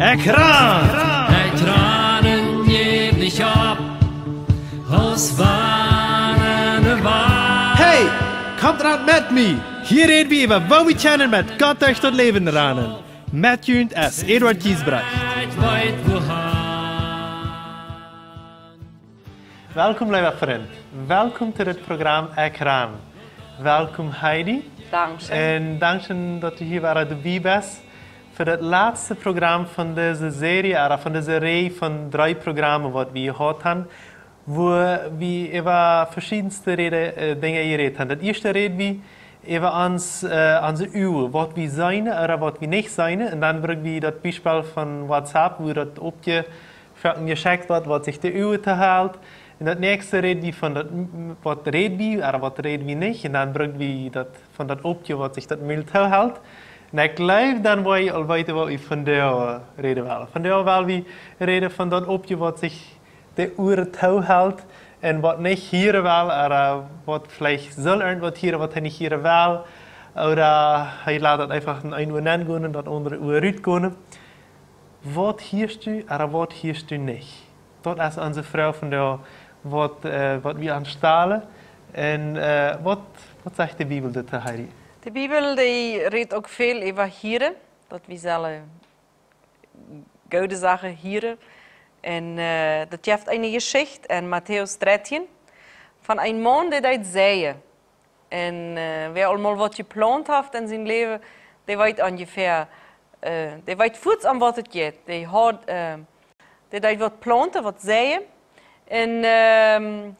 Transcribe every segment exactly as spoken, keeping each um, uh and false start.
Ekj ran! Ekj ran un jäw nich opp, aus wann ne Wal. Hey, komt ran met mie! Hia räd wie äwa, woo wie kjennen met Gott derch daut Läwen ranen. Met junt es Eduard Giesbrecht. Ekj weet wohan. Welkom, leewa Frint. Welkom to dit Program Ekj ran. Welkom, Heidi. Dankscheen. Un dankscheen, daut du hia wada doabie best fa daut latste Program von dise Serie, ooda von dise Reaj von dree Programme, waut wie jehaut han, wua wie äwa veschiedenste Räd, äh, Dinja jerät han. Daut ieeschte räd wie äwa ons, äh, onse Uagen, waut wie seenen ooda waut wie nich seenen. Un dan bruck wie daut Biespel von WhatsApp, wua daut Oppje foaken jeschekjt woat, waut sikj de Uagen toohelt. Un daut näakjste räd wie von daut, m-, m-, waut räd wie, ooda waut räd wie nich. Un dan bruck wie daut von daut Oppje, waut sikj daut Mul toohelt. Un ekj jleew, dan woa jie aul weeten, waut wie vondoag räden wellen. Vondoag well wie räden von daut Oppje, waut sikj de Uagen toohelt un waut nich hieren well, ooda waut veleicht saul irjentwaut hieren, waut hee nich hieren well. Ooda hee lat daut eefach en een Ua nengonen un daut aundre Ua rutgonen. Waut hieescht du, ooda waut hieescht du nich? Daut es onse Froag vondoag, waut, äh, waut wie ons stalen. Un, äh, waut, waut sajcht de Bibel doatoo, Heidi? De Bibel, dee rät uk väl äwa hieren, daut wie sellen goode Sachen hieren. Un, äh, daut jeft eene Jeschicht en Matäus dartieen von een Maun, dee deed seien. Un, äh, wäa aul mol waut jeplaunt haft en sien Läwen, dee weet onjefäa, äh, dee weet fuaz, om waut et jeit. Dee haud, äh, dee deed waut plaunten, waut seien. Un, ähm,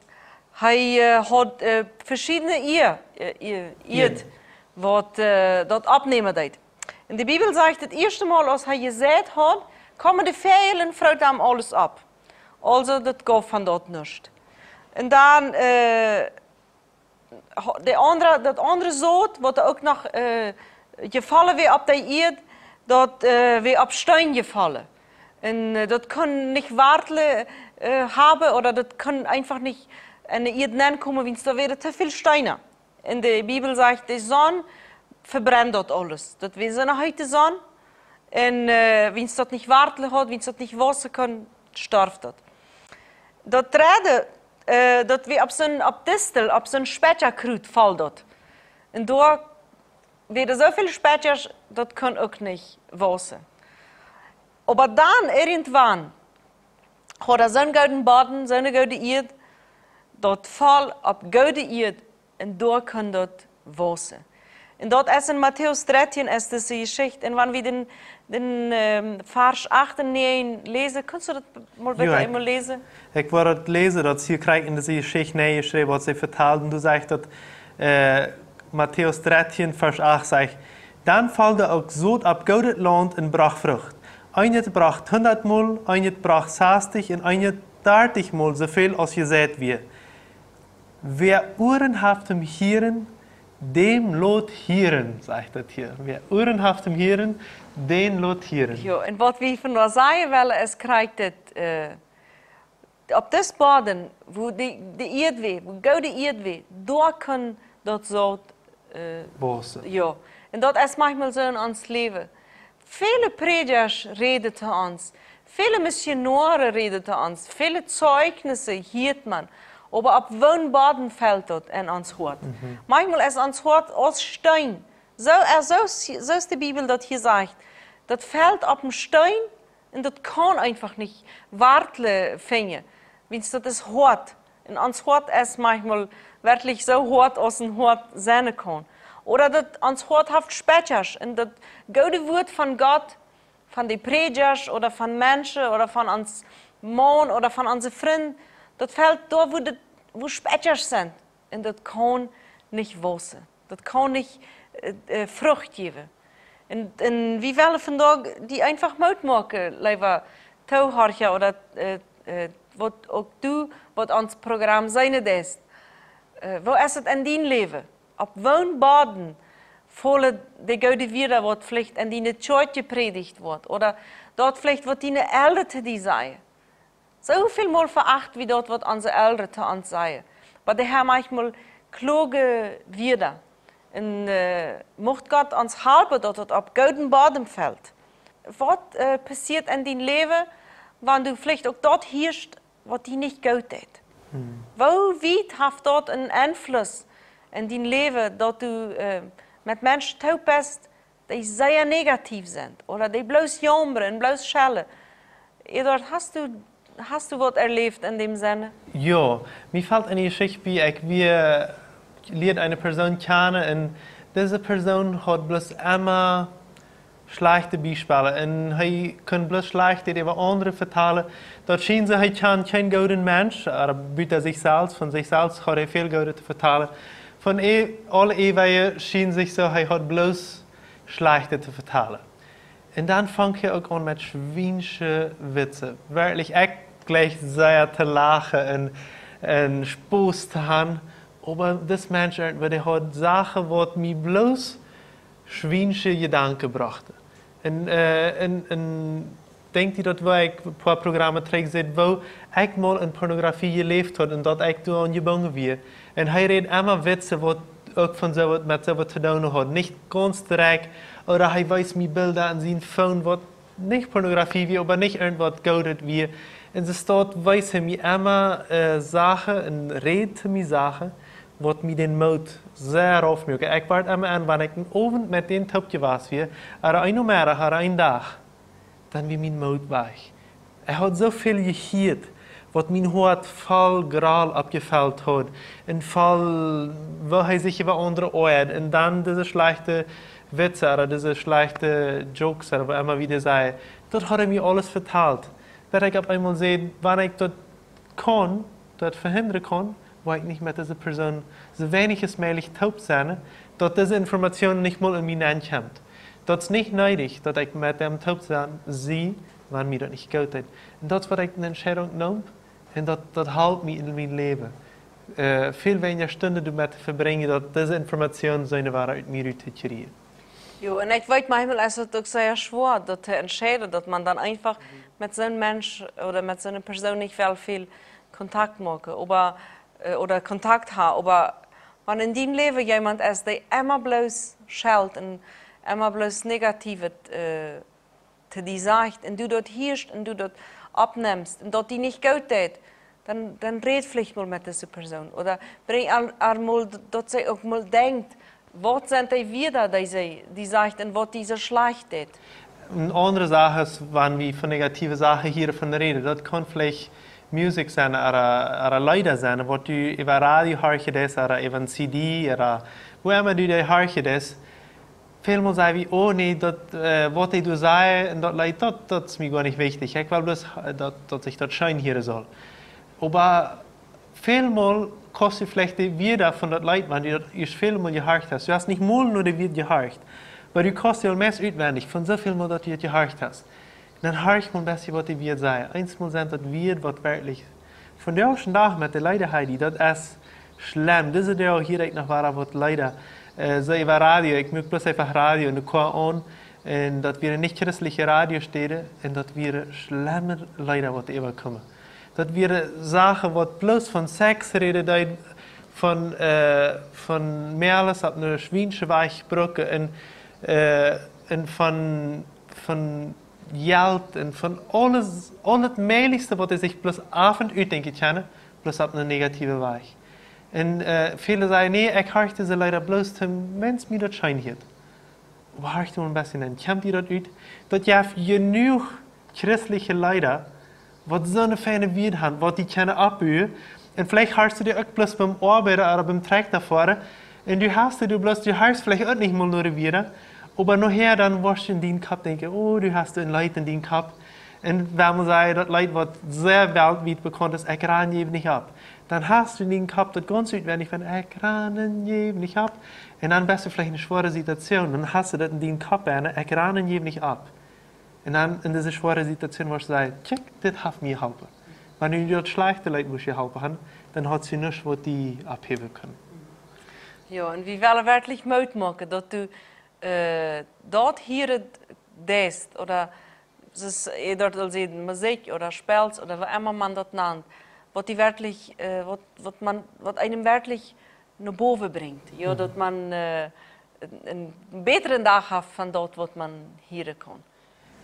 hee, äh, haud, äh, veschiedne Ieed, äh, Ieed, Ieed, waut, äh, daut oppnämen deed. Un de Bibel sajcht, daut ieeschte Mol, aus hee jeseit haud, kjeemen de Väajel un froten am aules opp. Aulsoo, daut gauf von daut nuscht. Un dan, äh, ha-, de aundre, daut aundre Sot, waut doa uk noch, äh, jefollen wia opp de Ieed, daut, äh, wia opp Steen jefollen. Un, äh, daut kunn nich Wartlen, äh, haben, ooda daut kunn eefach nich en de Ieed nenkomen, wiels doa wieren too väl Steena. Un de Bibel sajcht, de Sonn vebrennd daut aules. Daut wia soone heete Sonn. Un, äh, wiels daut nich Wartlen haud, wiels daut nich wausen kunn, storf daut. Daut dredde, äh, daut wia opp soon, opp Distel, opp soon Spätjakrut foll daut. Un doa wieren soo väl Spätjasch, daut kunn uk nich wausen. Oba dan, irjentwan, haud daut soon gooden Bodden, soone goode Ieed, daut foll opp goode Ieed, un doa kunn daut wausen. Un daut es en Matäus dartieen, es dise Jeschicht. Un wan wie dän, dän, ähm, Varsch acht un näajen läsen, kaust du daut mol bitte Jo, ekj, eemol läsen? Ekj wull daut läsen, daut es hia krakjt en dise Jeschicht nenjeschräwen, waut see vetalden. Doa sajcht daut, äh, Matäus dartieen, Varsch acht sajcht: Dan foll uk Sot opp goodet Launt un brocht Frucht. Eenjet brocht hundatmol, eenjet brocht sastich un eenjet dartichmol soo väl aus jeseit wia. Wäa Uaren haft toom hieren, däm lot hieren, sajcht daut hia. Wäa Uaren haft toom hieren, dän lot hieren. Jo, un waut wie vondoag sajen wellen, es krakjt daut, äh, opp dis Bodden, wua de, de Ieed wia, wua goode Ieed wia, doa kunn daut Sot, äh, wausen. Jo. Un daut es maunchmol soo en ons Läwen. Väle Prädjasch räden to ons, väle Missionoaren räden to ons, väle Zeijnisse hieet maun, oba opp woon Bodden felt daut en ons Hoat? Mhm. Maunchmol es ons Hoat aus Steen. Soo, äh, soo es, soo es de Bibel daut hia sajcht. Daut felt opp een Steen un daut kaun eefach nich Wartlen finjen, wiels daut es hoat. Un ons Hoat es maunchmol werkjlich soo hoat aus een Hoat sennen kaun. Ooda daut ons Hoat haft Spätjasch un daut goode Wuat von Gott, von de Prädjasch ooda von Menschen ooda von ons Maun ooda von onse Frind, daut felt doa, wua daut, wua Spätjasch sent. Un daut kaun nich wausen. Daut kaun nich, äh, äh, Frucht jäwen. Un, un wie wellen vondoag die eefach Moot moaken, leewa Toohorcha ooda, äh, äh, waut uk du, waut ons Program seenen deist. Äh, woo es et en dien Läwen? Opp woon Bodden faulen de goode Wieed, waut veleicht en diene Kjoakj jeprädicht woat, ooda daut veleicht, waut diene Elren to die sajen? Soo väl mol veacht wie daut, waut onse Elren to ons sajen. Oba dee haben maunchmol kluage Wieed. Un, äh, mucht Gott ons halpen, daut daut opp gooden Bodden felt. Waut äh, passieet en dien Läwen, wan du veleicht uk daut hieescht, waut die nich goot deit? Woo wiet haft daut een Enfluss en dien Läwen, daut du äh, met Menschen toop best, dee sea negativ sent ooda dee bloos jaumren un bloos schellen? Eduard, hast du, hast du waut erläft en däm Senn? Jo, mie felt eene Jeschicht bie, ekj wia, lieed eene Persoon kjanen un dise Persoon haud bloos emma schlajchte Biespellen un hee kunn bloos schlajchtet äwa aundre vetalen. Daut schien soo, hee kjand kjeen gooden Mensch, oba buta sikj selfst, von sikj selfst haud hee väl Goodet to vetalen. Von e-, aule Eeweje schien sikj soo, hee haud bloos Schlajchtet to vetalen. Un dan funk hee uk aun met schwiensche Witze. Werkjlich, ekj jleich sea to lachen un, un Spos to han. Oba dis Mensch, dee haud Sachen, waut mie bloos schwiensche Jedanken brochten. Un, äh, un, un denkj die daut, woo ekj een poa Programmen trigj säd, woo ekj mol en Pornografie jeläft haud un daut ekj doa aun jebungen wia. Un hee räd emma Witze, waut uk von soo waut, met soo waut to doonen haud. Nich gaunz direkt, ooda hee wees mie Bilda aun sien Phone, waut nich Pornografie wia, oba nich irjent waut Goodet wia. Un soo staut wees hee mie emma äh, Sachen un räd to mie Sachen, waut mie dän Moot sea raufmuak. Ekj wort emma aun, wan ekj een Owent met dän toop jewast wia, ooda een Nomeddach, ooda een Dach, dan wia mien Moot wajch. Hee haud soo väl jehieet, waut mien Hoat voll Groll oppjefelt haud. Un voll, woo hee sikj äwa aundre oajad. Un dan dise schlajchte Witze, ooda dise schlajchte Jokes, ooda woo emma wie dee säd. Daut haud hee mie aules vetalt. Bat ekj opp eemol säd, wan ekj daut kaun, daut vehindren kaun, woa ekj nich met dise Persoon soo weinich aus mäajlich toop sennen, daut dise Information nich mol en mie nenkjemt. Daut es nich needich, daut ekj met däm toop sennen sie, wan mie daut nich goot deit. Un daut es waut ekj eene Entscheidunk neem, un daut, daut halpt mie en mien Läwen. Äh, väl weinja Stunden doamet to vebrinjen, daut dise Information sennen woat ut mie rut to kjrieen. Jo, un ekj weet, maunchmol es et uk sea schwoa, daut to entscheiden, daut maun dan eefach met soon Mensch ooda met soone Persoon nich well väl Kontakt moaken, oba, äh, ooda Kontakt haben. Oba wan en dien Läwen jemaunt es, dee emma bloos schelt un emma bloos Negatiewet äh, to die sajcht, un du daut hieescht un du daut oppnemst un daut die nich goot deit, dan, dan räd veleicht mol met dise Persoon. Ooda brinj ar, ar mol, daut see uk mol denkjt, waut sent dee Wieed, dee see, die sajcht un waut die soo schlajcht deit. Eene aundre Sach es, wan wie von negative Sachen hia von räden. Daut kaun veleicht Musikj sennen, ooda, ooda Leeda sennen, waut du äwa Radio horchen deist, ooda äwa een C D, ooda woo emma du dee horchen deist. Välmol saj wie, oh nä, daut, äh, waut dee doa säd un daut Leet, daut, daut es mie goanich wichtich. Ekj well bloos, äh, daut, daut sikj daut scheen hieren saul. Oba välmol kaust du veleicht dee Wieed von daut Leet, wan du daut ieescht välmol jehorcht hast. Du hast nich mol no dee Wieed jehorcht. Oba du kaust dee aul meist utwendich, von soo välmol daut du daut jehorcht hast. Dan horch mol een bät, waut dee Wieed sajen. Eensmol sent daut Wieed, waut werkjlich, vondoag dän Dach met de Leeda, Heidi, daut es schlemm. Dise Doag hia ekj noch wada waut Leeda, äh, soo äwa Radio. Ekj muak bloos eefach Radio en de Koa aun. Un daut wieren nich christelje Radiostäden. Un daut wieren schlemme Leeda, waut doa äwakomen. Daut wieren Sachen, waut bloos von Sex räden deeden, von, äh, von Mäakjes opp eene schwiensche Wies brucken un, äh, un von, von Jelt un von aules, aul daut mäajlichste, waut see sikj bloos äwent utdenkjen kjennen, bloos opp eene negative Wies. Un, äh, väle sajen, nä, ekj horch dise Leeda bloos, om Mensch mie daut scheen hieet. Oba horch mol een bät, dan kjemt die daut ut. Daut jeft jenuach christelje Leeda, waut soone feine Wieed han, waut die kjennen oppbuen. Un veleicht horchst du dee uk bloos biem Oabeiden ooda biem Trakjta foaren. Un du hast dee, du bloos, du horchst veleicht uk nich mol no de Wieed. Oba nohäa dan woascht du en dien Kopp denkjen, oh, du hast een Leet en dien Kopp. Un wan wie sajen, daut Leet, waut sea weltwiet bekaunt es, Ekj ran jäw nich opp. Dan hast du en dien Kopp daut gaunz utwendich, wan Ekj ran jäw nich opp. Un dan best du veleicht en eene schwoare Situation. Dan hast du daut en dien Kopp, wan Ekj ran jäw nich opp. Un dan en dise schwoare Situation woascht du sajen, kjikj, dit haft mie jeholpen. Wan du daut schlajchte Leet wurscht jeholpen han, dan haud see nuscht, waut die opphäwen kunn. Jo, un wie wellen werkjlich Moot moaken, daut du, äh, daut hieren deist, ooda, soo aus Eduard aul säd, Musikj ooda spelst ooda woo emma maun daut nant, waut die werkjlich, äh, waut, waut maun, waut eenem werkjlich no bowen brinjt. Jo, daut maun, äh, een, een bätren Dach haft von daut, waut maun hieren kaun.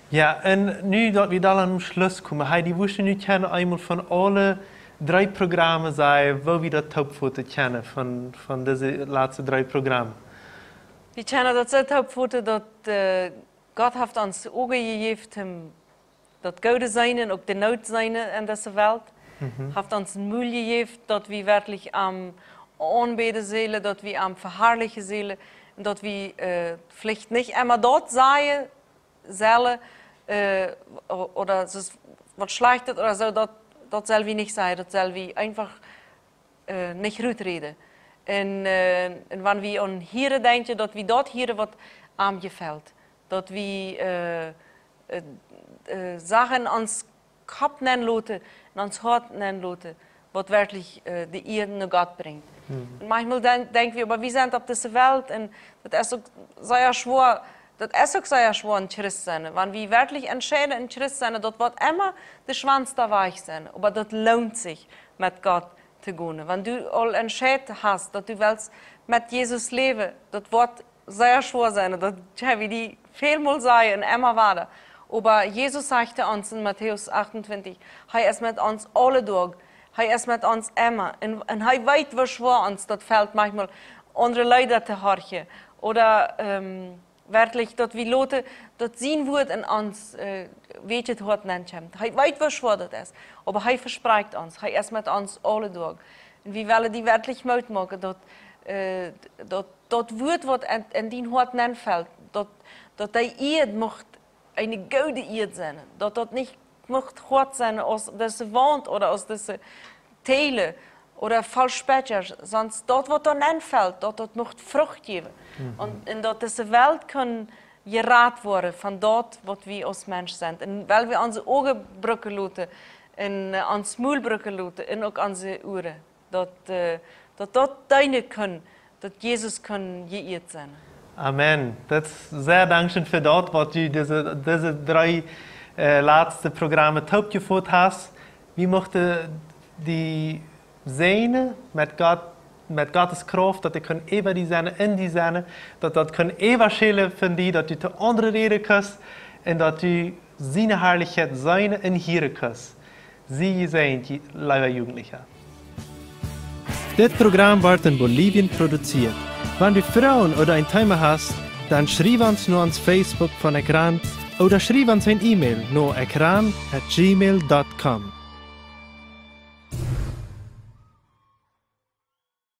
Jo, un nu daut wie dan aum Schluss komen, Heidi, wurscht du nu kjennen eemol von aule dree Programme sajen, woo wie daut toopfoten kjennen von, von dise latste dree Programme? Wie kjennen daut soo toopfoten, daut, äh, Gott haft ons Uagen jejäft, om daut Goode seenen, uk de Noot seenen en dise Welt. Mhm. Haft ons een Mul jejäft, daut wie werkjlich am aunbäden sellen, daut wie am veharlichen sellen, un daut wie, äh, veleicht nich emma daut sajen sellen, äh, o-, ooda soo waut Schlajchtet ooda soo, daut, daut sell wie nich sajen, daut sell wie eefach, äh, nich ruträden. Un, äh, un wan wie aun hieren denkjen, daut wie daut hieren, waut am jefelt. Daut wie, äh, äh, äh, Sachen aun ons Kopp nenloten, en ons Hoat nenloten, waut werkjlich, äh, de Ieed no Gott brinjt. Mhm. Un maunchmol denkj, denkj wie, oba wie sent opp dise Welt un daut es uk sea schwoa, daut es uk sea schwoa een Christ sennen. Wan wie werkjlich entscheiden een Christ sennen, daut woat emma de schwoaste Wajch sennen, oba daut loont sikj, met Gott to gonen. Wan du aul entscheit hast, daut du west met Jesus läwen, daut woat sea schwoa sennen, daut kjenn wie die välmol sajen un emma wada. Oba Jesus sajcht ons en Matäus achtuntwintich, hee es met ons aule Doag, hee es met ons emma. Un, un hee weet, woo schwoa ons daut felt, maunchmol aundre Leeda to horchen. Ooda, ähm, werkjlich, daut wie loten, daut sien Wuat en ons, äh, weetet Hoat nenkjemt. Hee weet, woo schwoa daut es. Oba hee vesprakjt ons, hee es met ons aule Doag. Un wie wellen die werkjlich Moot moaken, daut, äh, daut daut Wuat, waut en, en dien Hoat nenfelt, daut, daut dee Ieed mucht eene goode Ieed sennen. Daut daut nich mucht hoat sennen aus dise Waunt ooda aus dise Täle ooda voll Spetja, sonst daut, waut doa nenfelt, daut daut mucht Frucht jäwen. Mhm. Un, un daut dise Welt kaun jerat woaren von daut, waut wie aus Mensch sent. Un wiels wie onse Uagen brucken loten, un, äh, ons Mul brucken loten, un uk onse Uaren. Daut, äh, daut daut deenen kaun, daut Jesus kaun jeieet sennen. Amen. Daut es sea dankscheen fa daut, waut du dise, dise dree, äh, latste Programme toopjefot hast. Wie muchten die säajnen met Gott, met Gottes Krauft, daut dee kaun äwa die sennen, en die sennen, daut daut kaun äwaschellen von die, daut du to aundre räden kaust, un daut du siene Harlichkjeit seenen un hieren kaust. Sie jesäajent, leewa Jugendlicha. Dit Programm woat en Bolivien produzieet. Wan du Froagen ooda een Thema hast, dan schriew ons no ons Facebook von Ekran ooda schriew ons een E-Mail no ekran at gmail dot com.